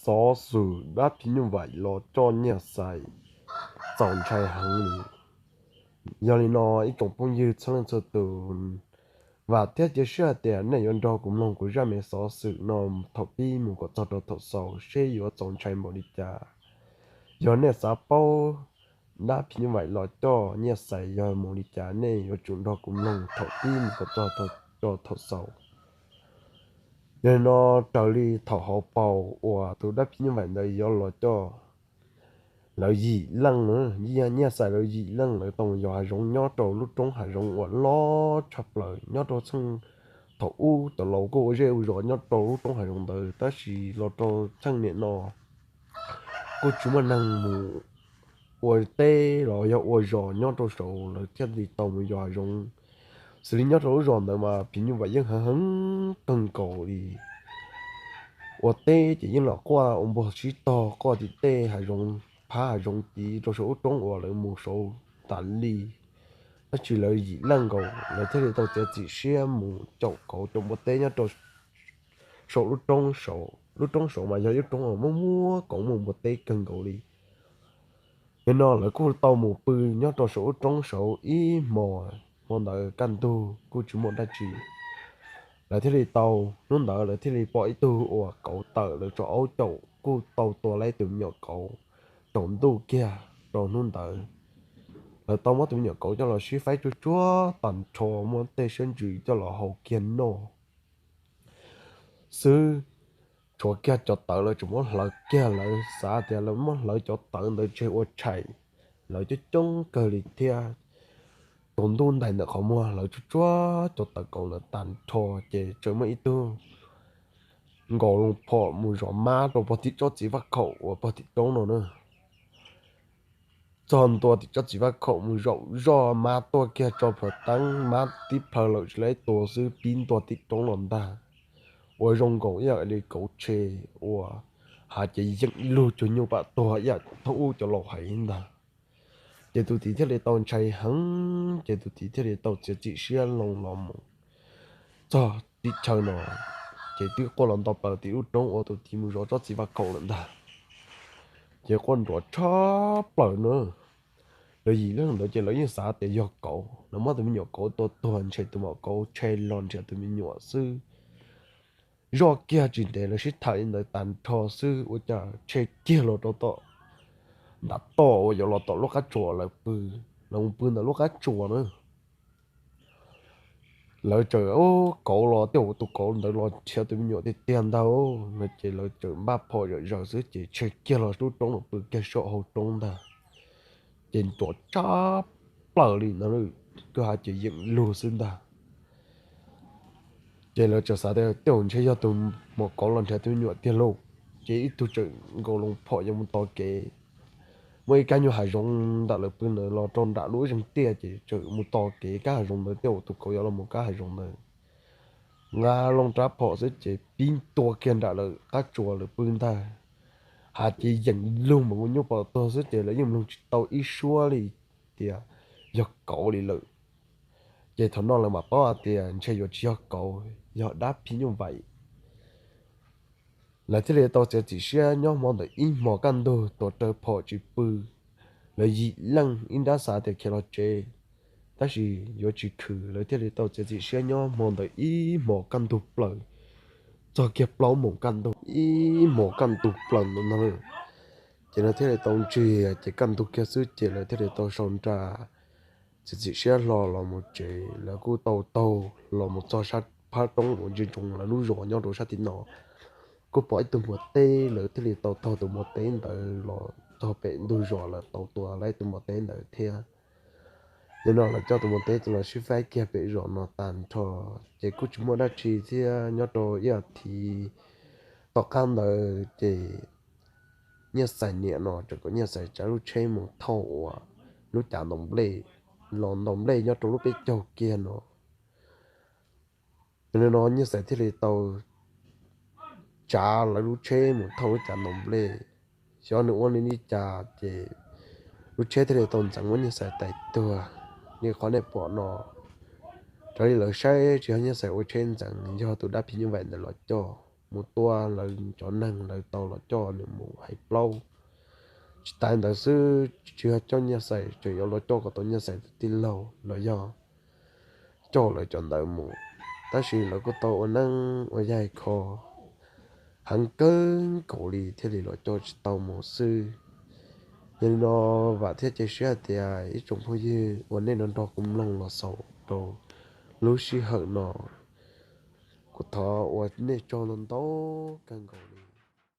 Xov xwm dab phim nyuj vais los coj Nyiaj Xais txaus ntshai heev li. Yog li no ib tsoom phooj ywg txhua leej txhua tus, vam thiab cia siab hais tias nej yuav nrog kuv mloog kuv zaj me xov xwm no thaum pib mus kom txog rau thaum xaus seb yuav txaus ntshai npaum li cas. Yog nej xav paub dab phim nyuj vais los coj Nyiaj Xais yog mus li cas, nej yuav tsum nrog kuv mloog thaum pib mus kom txog rau thaum xaus. Yog li no, raws li thaum hauv paus uas tus dab phim nyuj vais ntawd yuav los coj lawv yim leej, Nyiaj Xais lawv yim leej, lawv tau mus yos hav zoov nyob rau lub roob hav zoov uas loj tshaj plaws nyob rau txheej. Thaum ub cov laus kuj ua zej ua zos nyob rau lub roob hav zoov ntawd, tab sis los rau txheej niaj no kuj tsis muaj neeg mus ua teb los yog ua zos nyob rau saud, lawv thiaj li tau mus yos hav zoov. Xws li nyob rau lub zos ntawd mas phim nyuj vais yeej heev heev kawg nkaus li. Ua teb ces yeej los quaj ua npuag sib tog quaj tim tej hav zoov, phab hav zoov tid rau saum lub roob uas lawv mus saud tas li. Tab sis lawv yim leej nkaus lawv thiaj li tau txiav txim siab mus caum kauv caum npua teb nyob rau saum lub roob saud. Lub roob saud mas yog ib lub roob uas muaj muaj kauv muaj npua teb kawg nkaus li. Yog no lawv kuj tau mus pw nyob rau saum lub roob saud ib hmos, hmo ntawd kaj ntug kuj tsis muaj dab tsi. Lawv thiaj li tau, hnub ntawd lawv thiaj li pom ib tug uas kauv tawm, lawv tso aub caum kuj tau tua tau tus me nyuam kauv. Tsaus ntuj kiag rau hnub ntawd, lawv tau muab tus me nyuam kauv coj los sib faib tsuag tsuag tag nrho, muab tej siab ntsws coj los hau kiag noj xwb. Tshuav kiag cov tawv, lawv tseem muab hlawv kiag, lawv xav tias lawv muab hlawv cov tawv ntawd tseg ua tshais, lawv coob coob kawg li thiab. Tus ntuj ntais ntawm qhov muag, lawv tsuag tsuag cov tawv kauv ntawd tag nrho, ces tseem muaj ib tug nkaus loo phom mus zov mab rau pog tim tsob txiv vaj khaum uas pog tim roob no na. Txog ntua tim tsob txiv vaj khaum mus zaum zoj, mab tuaj kiag tso plhuav teeb, mab tib plhaw lawm tsis laib tua xwb pib ntua tim roob los ntag. Ua zoo nkaus ib yam li kauv tshe uas hav ces yeem lug cuag nyuj pam tuag ib yam thaum ub cov laus hais ntag. Ces tus txiv thiaj li tau ntshai heev, ces tus txiv thiaj li tau txiav txim siab loo los mus txog tim chaw no, ces twb quaj los nto plaws tim lub roob uas tus txiv mus zov tsob txiv vaj khaum lawm ntag. Ces quaj nruav tshaj plaws na. Lawv yim leej ntawd ces lawv yeej xav tias yog kauv, lawv muab tus me nyuam kauv tua tuag, ntshe tus me nyuam kauv tshe los nrhiav tus me nyuam xwb. Zoj kiag tsis ntev lawv sib tham li ntawd tag nrho xwb ua cas tshe kiag los rau tom nram toj uas yuav los tom lub qab tsuas lawv pw, lawv mus pw ntawm lub qab tsuas na. Lawv txawm, kauv los tej zaum tus kauv ntawd los nrhiav tus me nyuam tiag tiag ntag no ces lawv txawm npaj phom zom zaws xwb ces tshe kiag los lub roob los pw kiag saum hauv roob ntag. Ces nruav tshaj plaws li no, kwj ha ces yeem lug xwb ntag. Ces lawv txawm xav tias tej zaum ntshe yog tus me nyuam kauv los nrhiav tus me nyuam tiag lauj. Ces ib tug txawm nkaus loo phom yuav mus tos kev. Muaj ib kab nyuag hav zoov ntawm lawv pw ntawd los rau nram lub zeeg tiaj, ces txawm mus tos kev kab hav zoov ntawd, tej zaum tus kauv yuav los mus kab hav zoov ntawd. Nqa loo rab phom xwb ces pib ntua kiag nram lawv qab tsuas lawv pw ntag. Ha ces yeem lug mas nyuj pom tuag xwb ces lawv yeej mloog tsis tau ib suab li tias yog kauv li lawm. Ces thaum no lawv mam paub hais tias ntshe yuav tsis yog kauv, yog dab phim nyuj vais. Lawv thiaj li tau txiav txim siab nyob hmo ntawd ib hmos kaj ntug tuav rawv phom tsis pw. Lawv yim leej ib nrab xav tias khiav los tsev, tab sis yuav tsis khwm, lawv thiaj li tau txiav txim siab nyob hmo ntawd ib hmos kaj ntug plaws, txog kiag plaub moos kaj ntug, ib hmos kaj ntug plaws ntawd no. Ces lawv thiaj li tau ntsiag, ces kaj ntug kiag xwb ces lawv thiaj li tau sau nra txiav txim siab hlo los mus tsev. Lawv kuj tau taug los mus txog sab phab roob uas ntsia ntsoov lawv lub zos nyob rau sab tim no, kuj pom ib tug npua teb, lawv thiaj li tau taug tus npua teb ntawd los txog pem ntug zos, lawv tau tua tau tus npua teb ntawd thiab. Yog no lawv coj tus npua teb los sib faib kiag pem zos no tag nrho, ces kuj tsis muaj dab tsi thiab. Nyob rau ib as thiv tom qab ntawd ces Nyiaj Xais niam no tseem kom Nyiaj Xais tsav lub tsheb mus thauj uas lub cav ntaus nplej, los ntaus nplej nyob rau lub peb caug kiag no. Yog li no Nyiaj Xais thiaj li tau tsav lawv lub tsheb mus thauj lub cav ntaus nplej. Xyov nws ua li cas ces lub tsheb thiaj li tau ntxeev muab Nyiaj Xais tais tuag li qhov nej pom no. Raws li lawv saib tsis yog Nyiaj Xais ua tsheb ntxeev, yog tus dab phim nyuj vais ntawd los coj. mus tua lawv cov neeg, lawv tau los coj nws mus hais plaub. Tsis tas ntawd xwb, tsis yog coj Nyiaj Xais, tseem yuav los coj kom tau Nyiaj Xais tus tij laug los yog coj lawv cov ntawd mus. Tab sis lawv kuj tau ua neeb ua yaig kho heev kawg nkaus li thiaj li los coj tsis tau mus xwb. Yog li no, vam thiab cia siab hais tias ib tsoom phooj ywg uas nej nrog kuv mloog los xaus rau lub sij hawm no, kuv thov ua nej tsaug ntau ntau kawg nkaus.